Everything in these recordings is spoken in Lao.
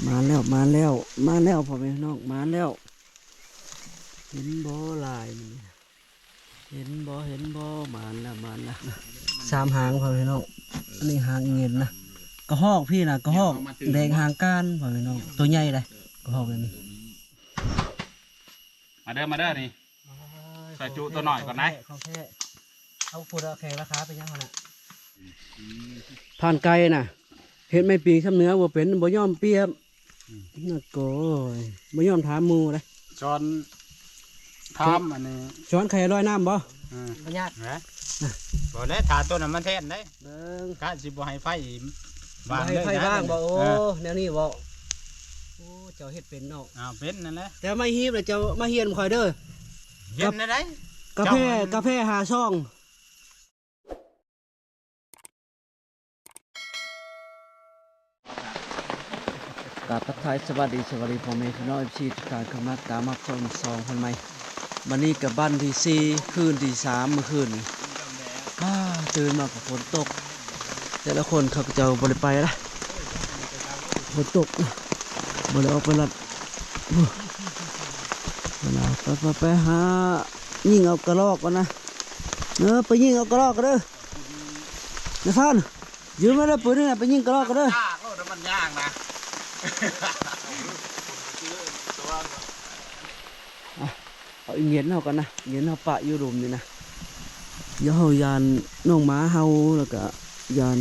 ມາແລ້ວ ມາແລ້ວ ມາແລ້ວ ພໍ່ແມ່ພີ່ນ້ອງ ມາແລ້ວ. ເຫັນບໍ່ ຫຼາຍມື້ນີ້ ເຫັນບໍ່ ເຫັນບໍ່? ມາແລ້ວ ມາແລ້ວ. ສາມຫາງ ພໍ່ແມ່ພີ່ນ້ອງ. ອັນນີ້ຫາງອີ່ເຫງັນນະ ກະຮອກພີ່ນະ ກະຮອກແດງຫາງການ ພໍ່ແມ່ພີ່ນ້ອງ. ໂຕໃຫຍ່ເດ້ ກະຮອກແບບນີ້. ມາເດີ ມາເດີ ນີ້ ຊອຍຈຸໂຕນ້ອຍກ່ອນໄດ໋. ຂອງແທ້ ຂອງແທ້. ເອົາ ພຸ້ນ ເອົາແຂງລາຄາໄປຍັງຫັ້ນນະ. ຜ່ານໄກນະ ເຮັດໄມ້ປີງຊຳເໜືອບໍ່ເປັນ ບໍ່ຍອມປຽບ. ອືມ ນະໂກຍ ບໍ່ຍອມຖາມໝູ່ເດ້. ສອນ ຖາມອັນນີ້ ສອນໄຂ່ລອຍນ້ຳບໍ່? ອືມ ບໍ່ຍາກນະ. ບໍ່ແລ້ວ ຖ້າໂຕນັ້ນມັນແທນໄດ໋. ເບິ່ງ ກະຊິບໍ່ໃຫ້ໄຟ ບໍ່ໃຫ້ໄຟ ວາງເລີຍນະ ວາງບໍ່? ໂອ້ ເອີ ແນວນີ້ບໍ່? ໂອ້ ເຈົ້າເຮັດເປັນເນາະ. ອ້າວ ເປັນນັ້ນແຫຼະ. ແຕ່ໄມ້ຮີບລະເຈົ້າມາຮຽນຂ້ອຍເດີ. ຮຽນແນວໃດ? ກາແຟ ເຈົ້າ ກາແຟຫ້າຊອງ. ກາບທັກທາຍສະຫວັດດີ ສະຫວັດດີພໍ່ແມ່ພີ່ນ້ອງ ເອັຟຊີ ທຸກທ່ານ ເຂົ້າມາຕາມຮັບຊົມຊ່ອງຄົນໃໝ່. ບັດນີ້ກະວັນທີສີ່ ຄືນທີສາມ ມື້ຄືນນີ້ ອ້າ ຕື່ນມາກະຝົນຕົກ. ແຕ່ລະຄົນເຂົາເຈົ້າບໍ່ໄດ້ໄປລະ ຝົນຕົກ ບໍ່ໄດ້ອອກໄປລັດ. ໂອ້ ໄປ ໄປ ໄປຫາຍິງເອົາກະລອກກ່ອນນະ. ເອີ ໄປຍິງເອົາກະລອກກ່ອນເດີ ນາຍພານ. ຢືມມາເດີ ປືນນີ້ນະ ໄປຍິງກະລອກກ່ອນເດີ. ຍາກໂລດ ມັນຍາກນະ. ອ່ະ ເອົາອີ່ເຫງັນເຮົາກ່ອນນະ ອີ່ເຫງັນເຮົາປະຢູ່ລຸ່ມນີ້ນະ. ດຽວເຮົາຢ້ານນ້ອງໝາເຫົ່າ ແລ້ວກະຢ້ານ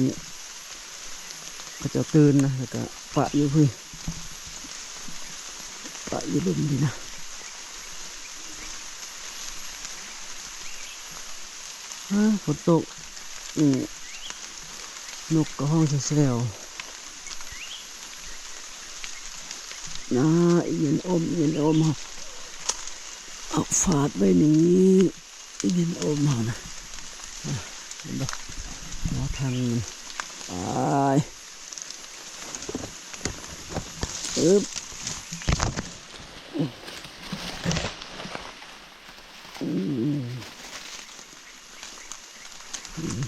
ເຂົາເຈົ້າຕື່ນນະ ແລ້ວກະປະຢູ່ພີ້ ປະຢູ່ລຸ່ມນີ້ນະ. ອ້າ ຝົນຕົກ ອືມ ນົກກະຮ້ອງແຊວໆ. ນາ ອີ່ເຫງັນອົມ ອີ່ເຫງັນອົມ ເອົາຟາດໄວ້ນີ້ ອີ່ເຫງັນອົມເຮົານະ. ເຫັນບໍ່? ຫົວທັງມັນ ໄປ ອຶບ. ອືມ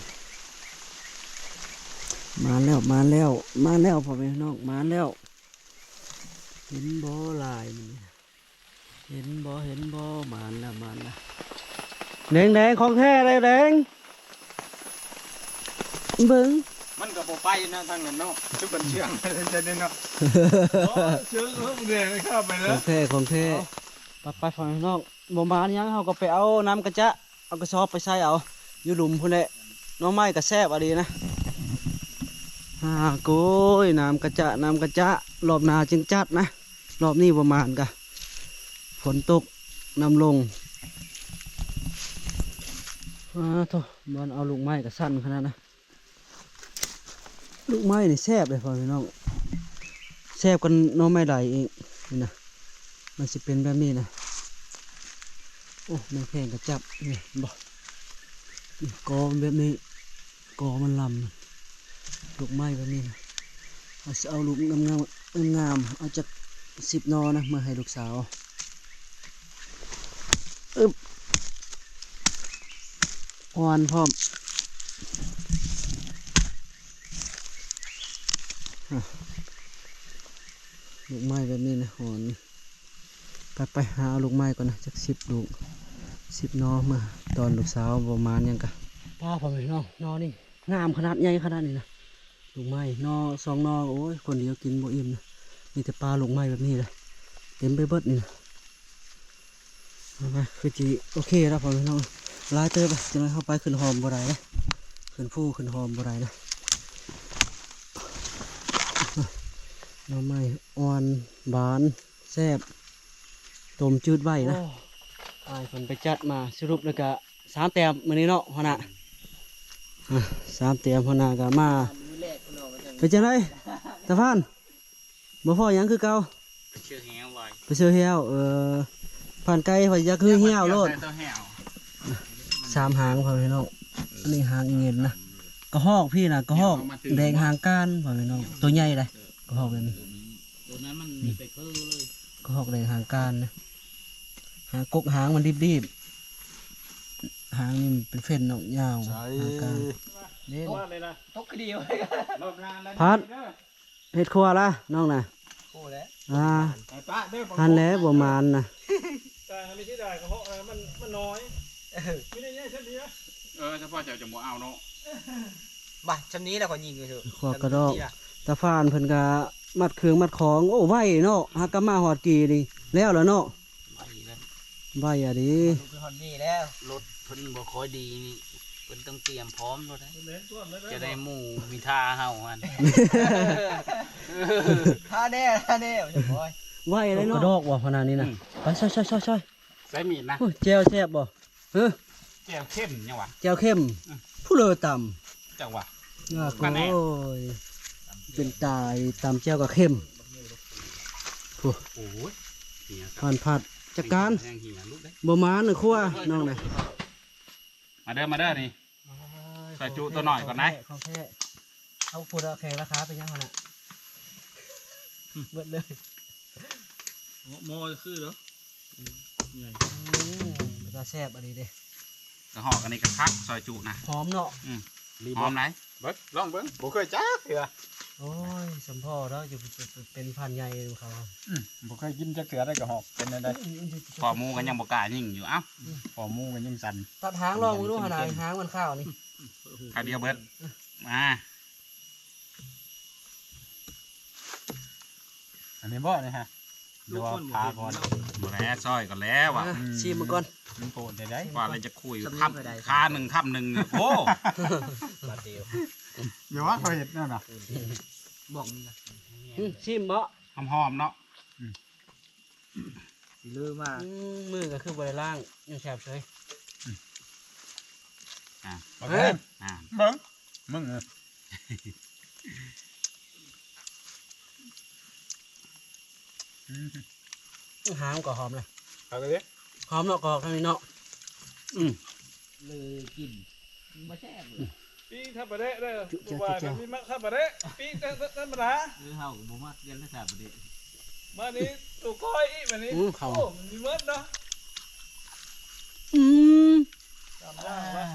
ມາແລ້ວ ມາແລ້ວ ມາແລ້ວ ພໍ່ແມ່ພີ່ນ້ອງ ມາແລ້ວ. ເຫັນບໍ່ ຫຼາຍມື້ນີ້ ເຫັນບໍ່ ເຫັນບໍ່? ມາແລ້ວ ມາແລ້ວ. ແດງໆ ຂອງແທ້ເດ້ ແດງ. ເບິ່ງ ມັນກໍບໍ່ໄປນະ ທາງນັ້ນເນາະ ຄືເພິ່ນເຊື່ອງໄປເລີຍເນາະ. ເຊື່ອງເອີ ແດງເຂົ້າໄປແລ້ວ ຂອງແທ້ ຂອງແທ້. ໄປໆ ພໍ່ແມ່ພີ່ນ້ອງ ບໍ່ມາຫຍັງ ເຮົາກໍໄປເອົານ້ຳກະຈະ ເອົາກະສອບໄປໃສ່ເອົາຢູ່ລຸ່ມພຸ້ນແຫຼະ. ໜໍ່ໄມ້ກໍແຊບອີ່ຫຼີນະ. ຫາ ໂກຍ ນ້ຳກະຈະ ນ້ຳກະຈະ ລອບໜ້າຈຶ່ງຈັດນະ. ລອບນີ້ບໍ່ໝານກະ ຝົນຕົກ ນ້ຳລົງ. ອາໂທ້ ບ່ອນເອົາລູກໄມ້ກໍສັ້ນຂະໜາດນະ. ລູກໄມ້ນີ້ແຊບເດ້ພໍ່ແມ່ພີ່ນ້ອງ ແຊບກວ່າໜໍ່ໄມ້ໄດອີກ. ນີ້ນະ ມັນຊິເປັນແບບນີ້ນະ. ໂອ້ ແມງແຄງກະຈັບ ນີ້ເຫັນບໍ່? ນີ້ ກໍມັນແບບນີ້ ກໍມັນລຳ ລູກໄມ້ແບບນີ້ນະ. ເຮົາຊິເອົາລູກງາມໆ ງາມໆ ເອົາຈັກສິບໜໍ່ນະ ມາໃຫ້ລູກສາວ. ອຶບ ອ່ອນພ້ອມ. ອາ ລູກໄມ້ແບບນີ້ນະ ອ່ອນ. ໄປໆ ຫາເອົາລູກໄມ້ກ່ອນນະ ຈັກສິບລູກ ສິບໜໍ່ ເມືອຕອນລູກສາວບໍ່ມານຫຍັງກະ. ປ້າ ພໍ່ແມ່ພີ່ນ້ອງ ໜໍ່ນີ້ງາມຂະໜາດ ໃຫຍ່ຂະໜາດນີ້ນະ. ລູກໄມ້ໜໍ່ສອງໜໍ່ ໂອ້ຍ ຄົນດຽວກິນບໍ່ອີ່ມນະ ມີແຕ່ປ່າລູກໄມ້ແບບນີ້ເດ້ ເຕັມໄປເບິດນີ້ນະ. ມາ ຄືຊິໂອເຄແລ້ວ ພໍ່ແມ່ພີ່ນ້ອງ ຫຼາຍເຕີບ. ຈັກໜ້ອຍເຮົາໄປຂຶ້ນຫອມບໍ່ໄດ້ເດ້ ຂຶ້ນພູຂຶ້ນຫອມບໍ່ໄດ້ເດ້. ໜໍ່ໄມ້ອ່ອນ ຫວານ ແຊບ ຕົ້ມຈືດໄວ້ນະ. ໂອ້ ອ້າຍເພິ່ນໄປຈັດມາ ສະຫຼຸບແລ້ວກະສາມແຕ້ມມື້ນີ້ເນາະ ຫົວໜ້າ. ອາ ສາມແຕ້ມ ຫົວໜ້າກະມາ. ເປັນຈັ່ງໃດ ຕາພານ? ບໍ່ພໍຫຍັງຄືເກົ່າ ໄປເຊີແຮ້ວໄວ້ ໄປເຊີແຮ້ວ. ເອີ ຜ່ານໄກຂ້ອຍຢາກຄືແຮ້ວໂລດ. ສາມຫາງ ພໍ່ແມ່ພີ່ນ້ອງ ອັນນີ້ຫາງອີ່ເຫງັນນະ ກະຮອກພີ່ນະ ກະຮອກແດງຫາງການ ພໍ່ແມ່ພີ່ນ້ອງ ໂຕໃຫຍ່ເດ້ ກະຮອກແບບນີ້. ໂຕນັ້ນມັນມີໄປຄືເລີຍ ກະຮອກແດງຫາງການນະ. ຫາກົກຫາງມັນດິບໆ ຫາງນີ້ມັນເປັນເຟັນເນາະ ຍາວ ຫາງການ. ເດ້ ຕົກ ຕົກຄືດີ ພັດ ເຮັດຄົວລະນ້ອງນະ. ອ່າ ໃຫ້ປະເດີ ຫັ້ນແຫຼະບໍ່ໝານນະ. ແຕ່ໃຫ້ມີທີ່ໄດ້ກໍເພາະວ່າມັນ ມັນນ້ອຍ ມີໄດ້ໃຫຍ່ຊັ້ນນີ້ນະ. ເອີ ສະເພາະເຈົ້າຈະບໍ່ເອົາເນາະ. ບາດຊ່ຳນີ້ລະຂ້ອຍຍິງຢູ່ ຂວດກະດອກ ຕາຟານເພິ່ນກະມັດເຄື່ອງມັດຂອງ. ໂອ້ ໄວເນາະ ຫາກະມາຮອດກີ່ນີ້ແລ້ວລະເນາະ. ໄວແລ້ວ ໄວອະດີ ລຸກຮອດນີ້ແລ້ວ. ລົດເພິ່ນບໍ່ຄ່ອຍດີນີ້ ເພິ່ນຕ້ອງຕຽມພ້ອມໂລດ ຈະໄດ້ໝູ່ມີທ່າເຮົາຫັ້ນ. ທ່າແນ່ ທ່າແນ່ ໂອ້ຍ ໄວເລີຍເນາະ ກະດອກບໍ່ຂະໜາດນີ້ນະ. ອືມ ໄປ ຊ່ອຍໆໆ ໃຊ້ມີດນະ. ໂອ້ຍ ແຈ່ວແຊບບໍ່? ຮະ ແຈ່ວເຄັມຫຍັງວະ? ແຈ່ວເຄັມ ອືມ ຜູ້ເລີຕຳ ຈັກວ່າ ໂອ້ຍ ເປັນຕາຍ ຕຳແຈ່ວກະເຄັມ. ໂອ້ຍ ເຫຍ ຜ່ານພັດ ຈັດການ ແຮງເຫຍ ລຸກເດ້ ບໍ່ມານະຄົວນ້ອງນະ. ມາເດີ ມາເດີ ນີ້ ໂອ້ຍ ໃສ່ຈຸໂຕນ້ອຍກ່ອນໄດ໋ ຂອງແທ້ ຂອງແທ້. ເອົາ ຜູ້ດອກແຂງລາຄາເປັນຫຍັງຫັ້ນນະ ເບິດເລີຍ. ໝໍ້ຄືເດີ ອືມ ໃຫຍ່ ອືມ ເປັນຕາແຊບອີ່ຫຼີເດ້. ກະຫອກອັນນີ້ກະຄັກ ຊອຍຈຸນະ ຫອມເນາະ. ອືມ ຫອມໄດ໋ ເບິ່ງ ລອງເບິ່ງ ບໍ່ເຄີຍຈັກເທື່ອ. ໂອ້ຍ ສົມພໍເນາະ ຢູ່ເປັນພານໃຫຍ່ເຂົາ ອືມ ບໍ່ເຄີຍກິນຈັກເທື່ອໄດ໋ ກະຫອກເປັນແນວໃດ. ອືມ ພໍໝູກະຍັງບໍ່ກ້າຍິງຢູ່. ເອົ້າ ອືມ ພໍໝູກະຍັງສັ່ນ ຕັດຫາງລອງເບິ່ງດູຫັ້ນນະ ຫາງມັນຂາວນີ້ ຂາວດຽວເບິດ. ມາ ອັນນີ້ບໍ່ນີ້ຮະ ຫຼືວ່າພາກ່ອນ? ບໍ່ແລ້ວ ຊອຍກ່ອນແລ້ວວ່າ ອືມ ຊີມເບິ່ງກ່ອນ ມັນໂພດໄດ້ໄດ໋ ວ່າແລ້ວຈະຄຸຍ ຄຳ ຄາໜຶ່ງຄຳໜຶ່ງ. ໂອ້ ບາດດຽວ ດຽວວ່າເຂົາເຮັດແນວນະ ບອກນີ້ນະ. ອືມ ຊີມບໍ່ ຫອມໆເນາະ. ອືມ ຊິລືມວ່າ ອືມ ມືກະຄືບໍ່ໄດ້ລ້າງ ຍັງແຊບເສີຍ. ອືມ ອ່າ ເບິ່ງ ອ່າ ເບິ່ງ ມຶງ ຫາງມັນກໍຫອມເລີຍ ເອົາເລີຍ ຫອມເນາະ ກອກທາງນີ້ເນາະ. ອືມ ເລີຍກິນ ມັນບໍ່ແຊບເລີຍ. ປີ້ງທຳປາແດະເດີ ບໍ່ວ່າມັນມີມັກທຳປາແດະ ປີ້ງທຳ ທຳມະດາ. ເອີ ເຮົາກໍບໍ່ມັກກັນແລ້ວທຳປາແດະ. ມານີ້ໂຕກ້ອຍອີກ ມານີ້ ອືມ ເຂົ້າ ໂອ້ ມັນມີເໝິດເນາະ. ອືມ ຕາມຢ່າງວະ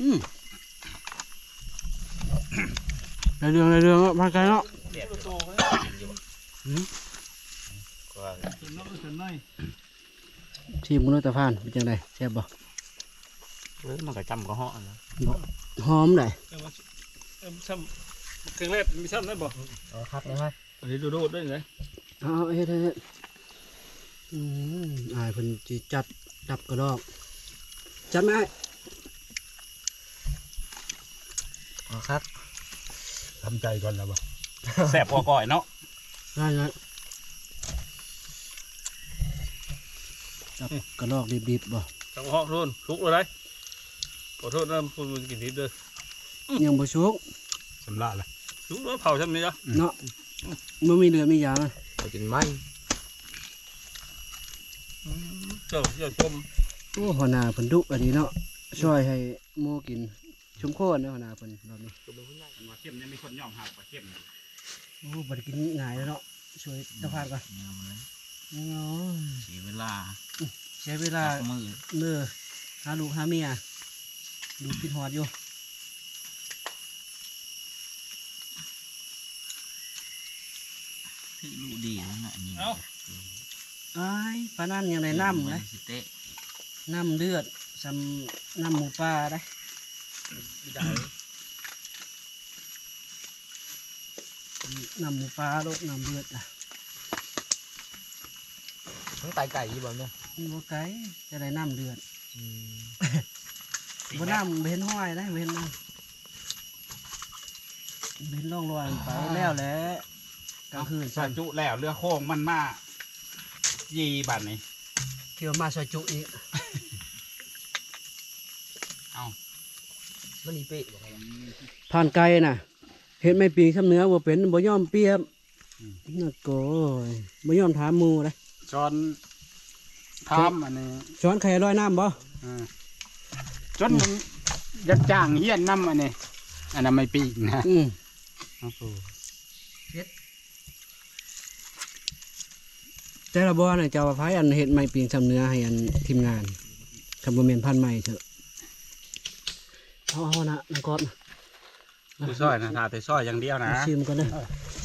ອືມ ໄດ້ເລື່ອງ ໄດ້ເລື່ອງເນາະ ພານໄກ່ເນາະ. ອືມ ຊິມເບິ່ງດູຕາຟານ ເປັນຈັ່ງໃດ ແຊບບໍ່? ເອີ ມັນກະຈຳກະເຫາະຫັ້ນນະ ບໍ່ ຫອມໃດ໋. ແຕ່ວ່າ ເອີ ຊ້ຳ ແກງແລດມີຊ້ຳນັ້ນບໍ່? ເອົາຄັກເລີຍ ອັນນີ້ໂດດໆ ໄດ້ເລີຍ. ເອົາ ເຮັດ ເຮັດ ເຮັດ. ອືມ ອ້າຍເພິ່ນຊິຈັດ ຈັບກະດອກ ຈັດໄມ້ ເອົາຄັກ ທຳໃຈກ່ອນລະບໍ່? ແຊບກວ່າກ້ອຍເນາະ. ໄດ້ ໄດ້ ຈັບກະດອກດິບໆ ບໍ່? ຈັບກະດອກ ທຸກແລ້ວໄດ໋. ຂໍໂທດນຳ ຜູ້ກິນດິບເດີ ຍັງບໍ່ສຸກ ສຳລະລະ ສຸກແລ້ວ ເຜົາຊ່ຳນີ້ລະເນາະ ບໍ່ມີເລືອດມີຢາງ ເອົາກິນໃໝ່. ອືມ ເຈົ້າ ເຈົ້າຊົມ ໂອ້ ຫົວໜ້າເພິ່ນດຸອີ່ຫຼີເນາະ ຊ່ອຍໃຫ້ໝູກິນ ສົມຄວນເນາະ ຫົວໜ້າເພິ່ນລອບນີ້. ຄັນວ່າເຄັມຍັງມີຄົນຍອມຮັບວ່າເຄັມ. ໂອ້ ບໍ່ໄດ້ກິນງ່າຍເນາະ ຊ່ວຍຕາຟານກ່ອນ ຍາມໃດ ໂອ້ຍ ເສຍເວລາ ອືມ ເສຍເວລາ ເດີ ຫາລູກຫາເມຍ ລູກຄິດຮອດຢູ່. ຖືກດຸດີນະອັນນີ້ ເອົ້າ ອ້າຍ ປານນັ້ນຍັງໄດ້ນ້ຳເດ້ ນ້ຳເລືອດ ສ່ຳນ້ຳໝູປ່າໄດ໋. ນ້ຳໝູປ່າໂລດ ນ້ຳເລືອດນະ. ມັນໄກໆຢູ່ບໍ່ແມ່? ມັນບໍ່ໄກ ຈະໄດ້ນ້ຳເລືອດ. ອືມ ບໍ່ນ້ຳ ບໍ່ເຫັນຫ້ອຍເດ້ ບໍ່ເຫັນນ້ຳ ບໍ່ເຫັນຮ່ອງຮອຍມັນໄປ. ອ່າ ແລ້ວແຫຼະ ກາງຄືນ ຊອຍຈຸແລ້ວ ເຫຼືອໂຄງມັນມາຈີ່ບາດນີ້ ຄິດວ່າມາຊອຍຈຸອີກ. ເອົ້າ ມັນອີເປະບໍ່? ຜ່ານໄກນະ ເຮັດໄມ້ປີງຊຳເໜືອບໍ່ເປັນ ບໍ່ຍອມປຽບ. ອືມ ນະໂກຍ ບໍ່ຍອມຖາມໝູ່ເດ້. ສອນຖາມອັນນີ້ ສອນໃຄລອຍນ້ຳບໍ່? ເອີ ຈົນ ອືມ ຢາກຈ້າງຮຽນນຳອັນນີ້ ອັນນັ້ນໄມ້ປີງນະ. ອືມ ໂອ້ໂຫ ແຕ່ລະບ່ອນນະ ເຈົ້າວ່າໃຜອັນເຮັດໄມ້ປີງຊຳເໜືອໃຫ້ອັນທີມງານ ຄັນບໍ່ແມ່ນພັນໄມ້ເຖາະ. ເອົາ ເອົານະ ນາງກອບນະ ຜູ້ຊ່ອຍນະ ຖ້າແຕ່ຊ່ອຍຢ່າງດຽວນະ. ຊີມກ່ອນເດີ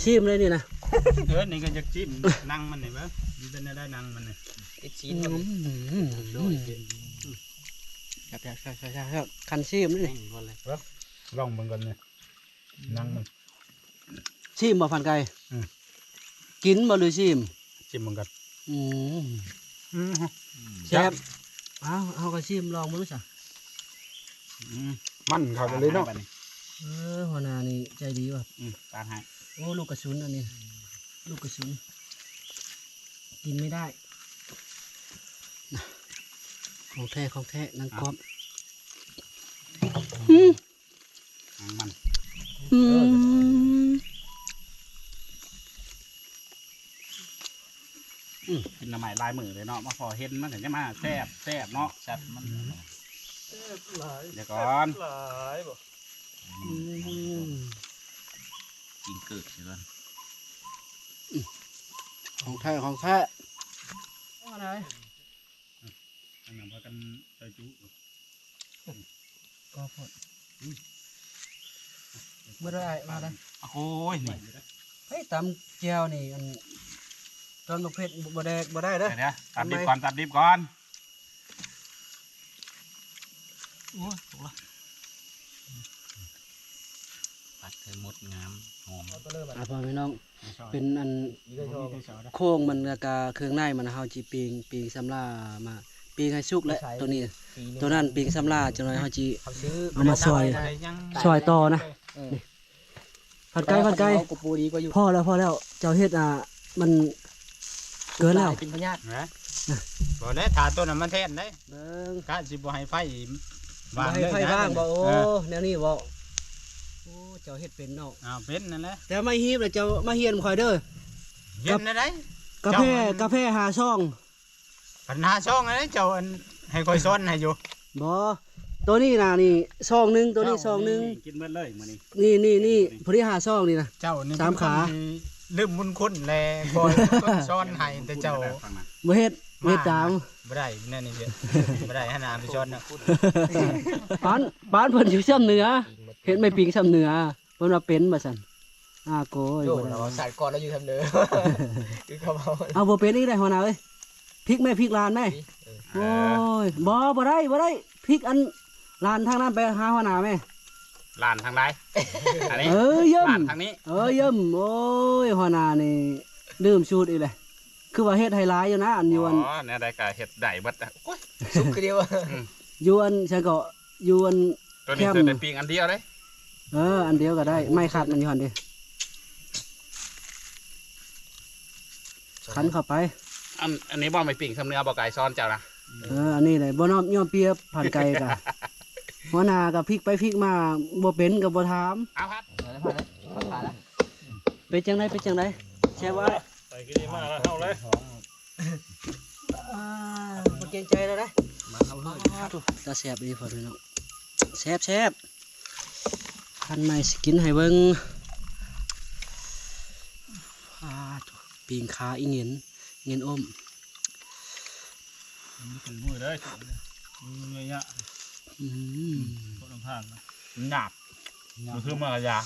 ຊີມເລີຍນີ້ນະ. ເອີ ນີ້ກໍຢາກຊິມໜັງມັນນີ້ເບິ່ງ ມັນເປັນແນວໃດໜັງມັນນີ້ ຕິດຊີ້ນ ອືມ ໂດຍ ແຊບໆໆໆ ຄັນຊີມນີ້ ລອງເບິ່ງກ່ອນນີ້ ໜັງມັນ ຊີມບໍ່ ພານໄກ່? ອືມ ກິນບໍ່ ຫຼືຊີມ? ຊີມເບິ່ງກ່ອນ ອືມ ອືມ ແຊບ ເອົາ ເຮົາກໍຊີມລອງເບິ່ງຊະ ອືມ ມັນເຂົ້າໄປເລີຍເນາະ ເອີ ຫົວໜ້ານີ້ໃຈດີວ່ະ ອືມ ປາດໃຫ້ ໂອ້ ລູກກະສຸນອັນນີ້ ລູກກະສຸນ ກິນໄມ່ໄດ້ ຂອງແທ້ ຂອງແທ້ ໜັງກອບ ອືມ ມັນ ອືມ ອືມ ກິນໜໍ່ໄມ້ຫຼາຍມື້ເລີຍເນາະ ມາພໍ້ເຫັນມັນກໍຈະມາແຊບ ແຊບເນາະ ແຊບມັນ ອືມ ແຊບຫຼາຍ ດຽວກ່ອນ ແຊບຫຼາຍບໍ່ ອືມ ກິນເກີກຊິກ່ອນ ອືມ ຂອງແທ້ ຂອງແທ້ ເອົາໄດ້ ອັນນັ້ນພາກັນໃສ່ຈຸ ກໍໂພດ ອືມ ເບິດແລ້ວອ້າຍ ມາເດີ ໂອ້ຍ ນີ້ ເຮີ້ຍ ຕຳແຈ່ວນີ້ ອັນ ຕອນບັກເຜັດບໍ່ແດກບໍ່ໄດ້ເດີ ດຽວ ຕຳດິບກ່ອນ ຕຳດິບກ່ອນ ໂອ້ຍ ຕົກລະ ຜັດໃຫ້ໝົດງາມ ຫອມ ອ່າ ພໍ່ແມ່ນ້ອງ ເປັນອັນ ໂຄ້ງມັນ ແລ້ວກະເຄື່ອງໃນມັນ ເຮົາຊິປີ້ງ ປີ້ງສຳລາມາ ປີ້ງໃຫ້ສຸກແຫຼະ ໂຕນີ້ ໂຕນັ້ນປີ້ງສຳລາ ຈັກໜ້ອຍເຮົາຊິເອົາມາຊອຍ ຊອຍຕໍ່ນະ ເອີ ນີ້ ພັນໄກ່ ພັນໄກ່ ພໍແລ້ວ ພໍແລ້ວ ເຈົ້າເຮັດ ອ່າ ມັນເກີນແລ້ວ ເປັນພະຍາດ ນະ ບໍ່ແລ້ວ ຖ້າໂຕນັ້ນມັນແທນໄດ໋ ເບິ່ງ ກະຊິບໍ່ໃຫ້ໄຟ ວາງເລີຍ ບໍ່ໃຫ້ໄຟວາງບໍ່ ໂອ້ ເອີ ແນວນີ້ບໍ່ ໂອ້ ເຈົ້າເຮັດເປັນເນາະ ອ້າວ ເປັນນັ້ນແຫຼະ ແຕ່ໄມ້ຮີບລະເຈົ້າມາຮຽນຂ້ອຍເດີ ຮຽນແນວໃດ ກາແຟ ເຈົ້າ ກາແຟຫ້າຊອງ ພັນຫ້າຊອງ ອັນນີ້ເຈົ້າ ອັນ ໃຫ້ຂ້ອຍສອນໃຫ້ຢູ່ ບໍ່ ໂຕນີ້ນະ ນີ້ຊອງໜຶ່ງ ໂຕນີ້ຊອງໜຶ່ງ ກິນເບິດເລີຍມື້ນີ້ ນີ້ ນີ້ ນີ້ ພໍດີຫ້າຊອງນີ້ນະ ເຈົ້ານີ້ ສາມຂາ ລືມບຸນຄຸນແລະ ຂ້ອຍສອນໃຫ້ແຕ່ເຈົ້າ ບໍ່ເຮັດ ບໍ່ເຮັດຕາມ ບໍ່ໄດ້ແນວນີ້ ບໍ່ໄດ້ ຫັ້ນນະ ໄປສອນນະ ປານ ປານເພິ່ນຢູ່ຊຳເໜືອ ເຮັດໄມ້ປິງຊຳເໜືອ ເພິ່ນວ່າເປັນວ່າຊັ້ນ ອາໂກຍ ໂຍ ບໍ່ໄດ້ ລາວວ່າຊາດກ່ອນລາວຢູ່ທຳເນີ ຄືເຂົາເວົ້າ ເອົາ ບໍ່ເປັນອີກໄດ໋ຫົວໜ້າເອີຍ ພິກແມ່ ພິກຫຼານແມ່ ເອີ ໂອ້ຍ ບໍ່ ບໍ່ໄດ້ ບໍ່ໄດ້ ພິກອັນ ຫຼານທາງນັ້ນໄປຫາຫົວໜ້າແມ່ ຫຼານທາງໃດ ອັນນີ້ ເອີ ຢ້ຳ ຫຼານທາງນີ້ ເອີ ຢ້ຳ ໂອ້ຍ ຫົວໜ້ານີ້ລືມສູດອີກແລ້ວ ຄືວ່າເຮັດໃຫ້ຫຼາຍຢູ່ນະ ອັນຢູ່ອັນ ອໍ ແນວໃດກໍເຮັດໄດ້ເບິດ ໂອ້ຍ ສຸກຄືດຽວ ອືມ ຢູ່ອັນໃສກໍ ຢູ່ອັນ ໂຕນີ້ ແຄມ ຊື້ໄປປີ້ງອັນດຽວເດ້ ເອີ ອັນດຽວກໍໄດ້ ໄມ້ຂັດມັນຢູ່ຫັ້ນເດ້ ຂັນເຂົ້າໄປ ອັນ ອັນນີ້ບໍ່ໄມ້ປີ້ງຊຳເໜືອ ບໍ່ໄກສອນເຈົ້ານະ ເອີ ອັນນີ້ແຫຼະ ບໍ່ຍອມ ຍອມປຽບ ຜ່ານໄກກະ ຫົວໜ້າກໍພິກໄປພິກມາ ບໍ່ເປັນກໍບໍ່ຖາມ ເອົາພັດ ເປັນຈັ່ງໃດ ເປັນຈັ່ງໃດ ແຊບບໍ່? ໃສ່ກີ່ມາແລ້ວເຮົາເລີຍ ອ່າ ບໍ່ເກງໃຈແລ້ວເດ້ ມາເຮົາເລີຍ ຕາແຊບອີ່ພໍພີ່ນ້ອງ ແຊບໆ ຄັນໃໝ່ຊິກິນໃຫ້ເບິ່ງ ອ່າ ປີ້ງຂາອີ່ເຫງນ ເຫງນອົ້ມ ມັນຖືມືເດ້ ມືຍະ ອືມ ໂຄດນຳທາງນະ ມັນຫຍາບ ມັນຄືໝາກກະຢາ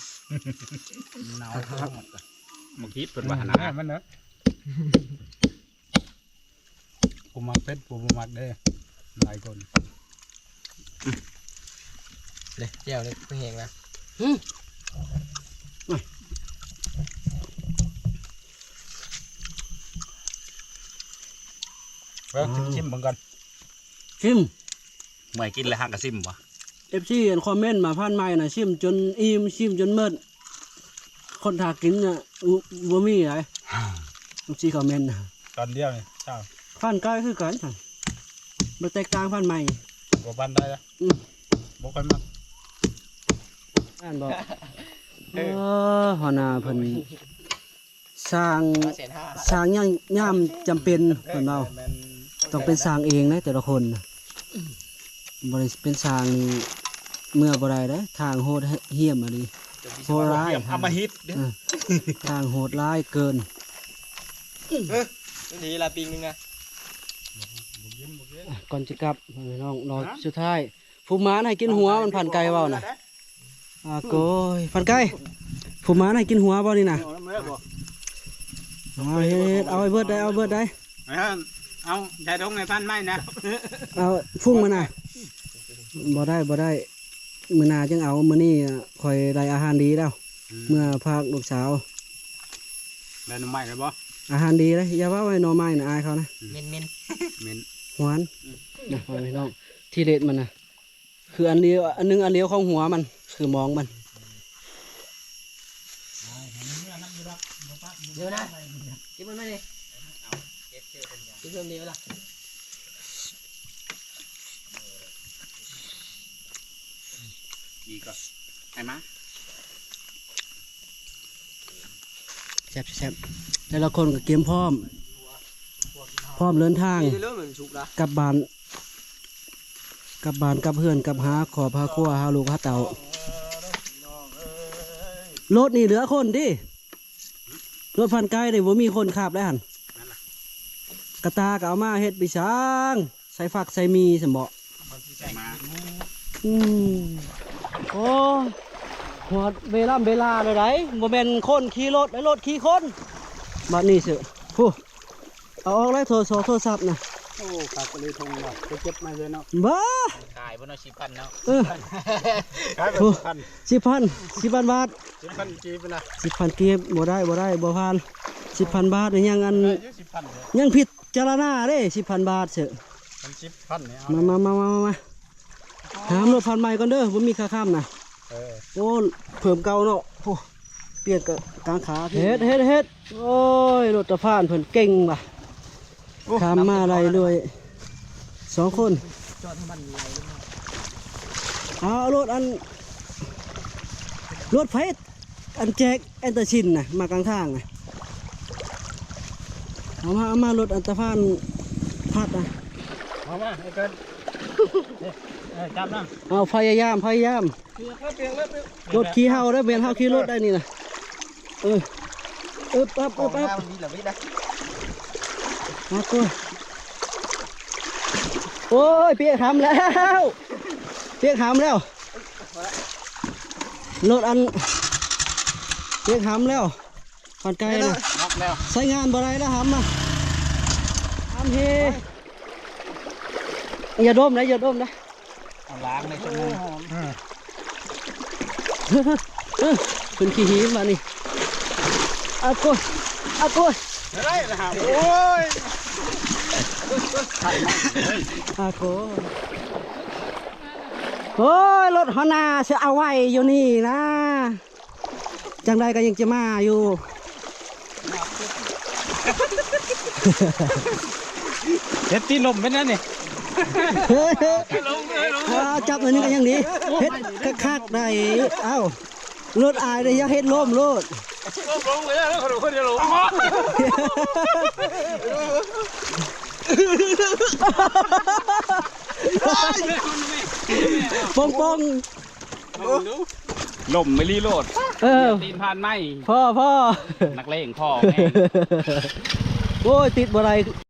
ໜາວ ໝາກຮີດເພິ່ນວ່າຫັ້ນນະ ມັນນະ ຜູ້ມັກເຜັດ ຜູ້ບໍ່ມັກເດ້ ຫຼາຍຄົນ ເດ້ ແຈ່ວເດ້ ຄືແຮງນະ ຫື ເບິ່ງ ຊິມ ຊິມເບິ່ງກ່ອນ ຊິມ ເມື່ອຍກິນແລ້ວຫາກະຊິມບໍ່ ເອັຟຊີ ອັນຄອມເມັນມາ ພັນໃໝ່ນະ ຊິມຈົນອີ່ມ ຊິມຈົນໝົດ ຄົນຖ້າກິນນະ ບໍ່ມີໃດ ເອັຟຊີ ຄອມເມັນນະ ຕອນດຽວນີ້ ເຈົ້າ ພັນໄກ່ຄືກັນ ບໍ່ແຕກຕ່າງພັນໃໝ່ ບໍ່ປານໃດລະ ອືມ ບໍ່ຄ່ອຍມັກ ອ່ານບໍ່ ເອີ ຫົວໜ້າເພິ່ນ ສ້າງ ສ້າງຍາມ ຍາມຈຳເປັນ ເພິ່ນເວົ້າ ຕ້ອງເປັນຊ່າງເອງເດ້ແຕ່ລະຄົນນະ ບໍ່ໄດ້ເປັນຊ່າງນີ້ເມືອບໍ່ໄດ້ເດ້ທາງໂຫດຫ້ຽມອີ່ຫຼີ ໂຫດຮ້າຍ ອຳມະຫິດເດ້ ເອີ ທາງໂຫດຮ້າຍເກີນ ເອີ ນີ້ລະປີງໜຶ່ງນະ ກ່ອນຈະກັບ ພີ່ນ້ອງ ລໍສຸດທ້າຍ ຜູ້ໝານໃຫ້ກິນຫົວ ມັນພັນໄກ່ເວົ້ານະ ອາໂກຍ ພັນໄກ່ ຜູ້ໝານໃຫ້ກິນຫົວບໍ່ນີ້ນະ ເອົານຳແລ້ວບໍ່ ເອົາເຮັດ ເຮັດ ເອົາໃຫ້ເບິດໄດ້ ເອົາເບິດໄດ້ ເອີ ເອົາ ຢາດົງໃຫ້ພັນໄມ້ນະ ເອົາຟຸ້ງມານະ ບໍ່ໄດ້ ບໍ່ໄດ້ ມື້ໜ້າຈຶ່ງເອົາ ມື້ນີ້ຂ້ອຍໄດ້ອາຫານດີແລ້ວ ອືມ ເມືອພາກລູກສາວ ໄດ້ໜໍ່ໄມ້ແລ້ວບໍ່? ອາຫານດີເດ້ ຢ່າເວົ້າໃຫ້ໜໍ່ໄມ້ນະ ອາຍເຂົານະ ເໝັນ ເໝັນ ເໝັນ ຫວານ ອືມ ນະ ພໍ່ແມ່ພີ່ນ້ອງ ທີເດັດມັນນະ ຄືອັນດຽວ ອັນໜຶ່ງອັນດຽວຂອງຫົວມັນ ຄືມອງມັນ ເດີນະ ເກັບມັນມານີ້ ເກັບເທື່ອເດີລະ ດີກ່ອນ ໃຫ້ມາ ແຊບໆ ແຕ່ລະຄົນກໍກຽມພ້ອມ ພ້ອມເດີນທາງ ນີ້ເດີ ມັນສຸກລະ ກັບບ້ານ ກັບບ້ານກັບເຮືອນກັບຫາຄອບຫາຄົວຫາລູກຫາເຕົ້າ ລົດນີ້ເຫຼືອຄົນຕິ ລົດພັນໄກນີ້ບໍ່ມີຄົນຂັບແລ້ວຫັ້ນ ນັ້ນລະ ກະຕ່າກໍເອົາມາເຮັດໄປຊ່າງ ໃສ່ຝັກໃສ່ໝີ່ຊັ້ນເບາະ ມັນຊິໃສ່ໝາ ອືມ ໂອ້ ຮອດເວລາເວລາແລ້ວໃດ໋ ບໍ່ແມ່ນຄົນຂີ່ລົດ ລົດຂີ່ຄົນ ບາດນີ້ເສີ ຜູ້ ເອົາອອກແລ້ວ ໂທ ໂທ ໂທລະສັບນະ ໂອ້ ຂາດໄປເລີຍ ທົ່ງວ່າ ໄປເກັບມາເລີຍເນາະ ບ້າ ຂາຍບໍ່ເນາະ ສິບພັນເນາະ ເອີ ຂາຍໄປສິບພັນ ສິບພັນ ສິບພັນບາດ ສິບພັນກີບນະ ສິບພັນກີບ ບໍ່ໄດ້ ບໍ່ໄດ້ ບໍ່ຜ່ານ ສິບພັນບາດນີ້ຍັງອັນ ໄດ້ຢູ່ສິບພັນເດີ ຍັງພິຈາລະນາເດ້ ສິບພັນບາດເສີ ມັນສິບພັນນີ້ ມາ ມາ ມາ ມາ ມາ ຫາລົດຄັນໃໝ່ກ່ອນເດີ ບໍ່ມີຄ່າຄ້ຳນະ ເອີ ໂອ້ ເພີ່ມເກົ່າເນາະ ໂອ້ ປ່ຽນກະກາງຂາ ເຮັດ ເຮັດ ເຮັດ ໂອ້ຍ ລົດຕາຟານເພິ່ນເກັ່ງວ່າ ໂອ້ ຂ້າມມາໄດ້ດ້ວຍສອງຄົນ ຈອດໃຫ້ມັນໄຫຼລົງມາ ເອົາລົດອັນ ລົດໄຟ ອັນແຈກແອນຕາຊິນນະ ມາກາງທາງນະ ເອົາມາ ເອົາມາ ລົດອັນຕາຟານພັດນະ ເອົາມາ ໄອ້ເກີນ ເອີ ຈັບນຳ ເອົາ ພະຍາຍາມ ພະຍາຍາມ ລົດຂີ່ເຮົາເດີ ແມ່ນເຮົາຂີ່ລົດໄດ້ນີ້ນະ ເອີ ອຶບ ອັບ ອຶບ ອັບ ມາໂຕ ໂອ້ຍ ປຽກຫຳແລ້ວ ປຽກຫຳແລ້ວ ລົດອັນ ປຽກຫຳແລ້ວ ພັນໄກນະ ໃຊ້ງານບໍ່ໄດ້ແລ້ວຫຳນະ ຫຳເຮ ຢ່າດົມນະ ຢ່າດົມນະ ເອົາລ້າງໃນຊັ້ນນະ ເອີ ເອີ ເອີ ເປັນຂີ້ຫີບາດນີ້ ອາໂກ ອາໂກ ໄດ້ລະຫາ ໂອ້ຍ ອາໂກ ໂອ້ຍ ລົດຮອນນາຊິເອົາໄວ້ຢູ່ນີ້ນະ ຈັ່ງໃດກໍຍັງຈະມາຢູ່ ເຮັດຕີລົມເປັນແນວນີ້ ອ່າ ຈັບໜ້ອຍໜຶ່ງກໍຍັງດີ ເຮັດຄັກໆໄດ້ ເອົ້າ ລົດອາຍເດ້ ຢາກເຮັດລົມໂລດ ລົມ ລົມໄປແລ້ວ ຄົນດຽວລົມ ປ່ອງໆ ລົມໄປລີໂລດ ເອີ ຕີນຜ່ານໄມ້ ພໍ ພໍ ນັກເລງພໍແມ່ງ ໂອ້ຍ ຕິດບໍ່ໄດ້